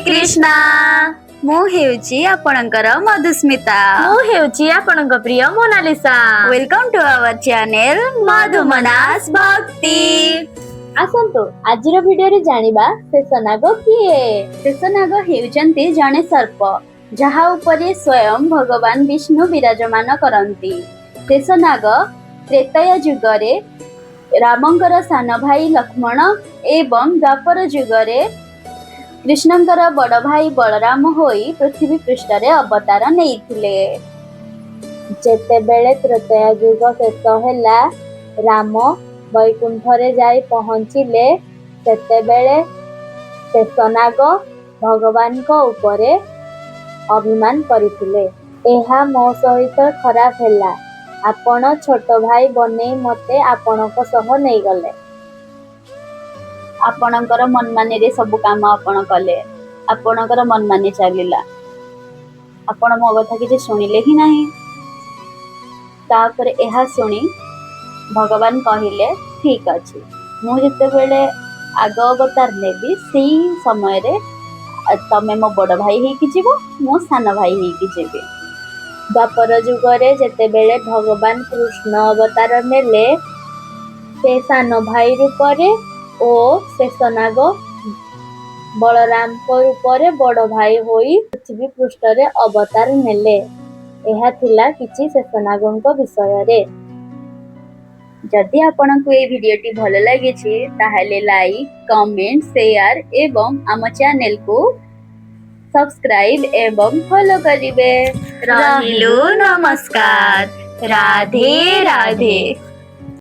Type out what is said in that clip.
କୃଷ୍ଣା। ମୁଁ ହେଉଛି ଆପଣଙ୍କର ମଧୁସ୍ମିତା। ମୁଁ ହେଉଛି ଆପଣଙ୍କ ପ୍ରିୟ Monalisa. Welcome to our channel ମଧୁମନାସ ଭକ୍ତି। ଆସନ୍ତୁ, ଆଜିର ଭିଡିଓରେ ଜାଣିବା ଶେଷନାଗ କିଏ। ଶେଷନାଗ ହେଉଛନ୍ତି ଜଣେ ସର୍ପ, ଯାହା ଉପରେ ସ୍ୱୟଂ ଭଗବାନ ବିଷ୍ଣୁ ବିରାଜମାନ କରନ୍ତି। ଶେଷନାଗ ତ୍ରେତୟା ଯୁଗରେ ରାମଙ୍କର ସାନ ଭାଇ ଲକ୍ଷ୍ମଣ ଏବଂ ଦ୍ୱାପର ଯୁଗରେ କୃଷ୍ଣଙ୍କର ବଡ଼ ଭାଇ ବଳରାମ ହୋଇ ପୃଥିବୀ ପୃଷ୍ଠରେ ଅବତାର ନେଇଥିଲେ। ଯେତେବେଳେ ତ୍ରେତୟା ଯୁଗ ଶେଷ ହେଲା, ରାମ ବୈକୁଣ୍ଠରେ ଯାଇ ପହଞ୍ଚିଲେ, ସେତେବେଳେ ଶେଷନାଗ ଭଗବାନଙ୍କ ଉପରେ ଅଭିମାନ କରିଥିଲେ। "ଏହା ମୋ ସହିତ ଖରାପ ହେଲା। ଆପଣ ଛୋଟ ଭାଇ ବନେଇ ମତେ ଆପଣଙ୍କ ସହ ନେଇଗଲେ। ଆପଣଙ୍କର ମନମାନିରେ ସବୁ କାମ ଆପଣ କଲେ। ଆପଣଙ୍କର ମନମାନି ଚାଲିଲା। ଆପଣ ମୋ କଥା କିଛି ଶୁଣିଲେ ହିଁ ନାହିଁ।" ତାପରେ ଏହା ଶୁଣି ଭଗବାନ କହିଲେ, "ଠିକ ଅଛି, ମୁଁ ଯେତେବେଳେ ଆଗ ଅବତାର ନେବି, ସେଇ ସମୟରେ ତମେ ମୋ ବଡ଼ ଭାଇ ହେଇକି ଯିବ, ମୁଁ ସାନ ଭାଇ ହେଇକି ଯିବି।" ଦ୍ୱାପର ଯୁଗରେ ଯେତେବେଳେ ଭଗବାନ କୃଷ୍ଣ ଅବତାର ନେଲେ, ସେ ସାନ ଭାଇ ରୂପରେ ଓ ଶେଷନାଗ ବଳରାମଙ୍କ ରୂପରେ ବଡ଼ ଭାଇ ହୋଇ ପୃଥିବୀ ପୃଷ୍ଠରେ ଅବତାର ନେଲେ। ଏହା ଥିଲା କିଛି ଶେଷନାଗଙ୍କ ବିଷୟରେ। ଯଦି ଆପଣଙ୍କୁ ଏଇ ଭିଡିଓଟି ଭଲ ଲାଗିଛି, ତାହେଲେ ଲାଇକ୍, କମେଣ୍ଟ, ସେୟାର ଏବଂ ଆମ ଚ୍ୟାନେଲକୁ ସବସ୍କ୍ରାଇବ ଏବଂ ଫଲୋ କରିବେ। ରହିଲୁ, ନମସ୍କାର, ରାଧେ ରାଧେ।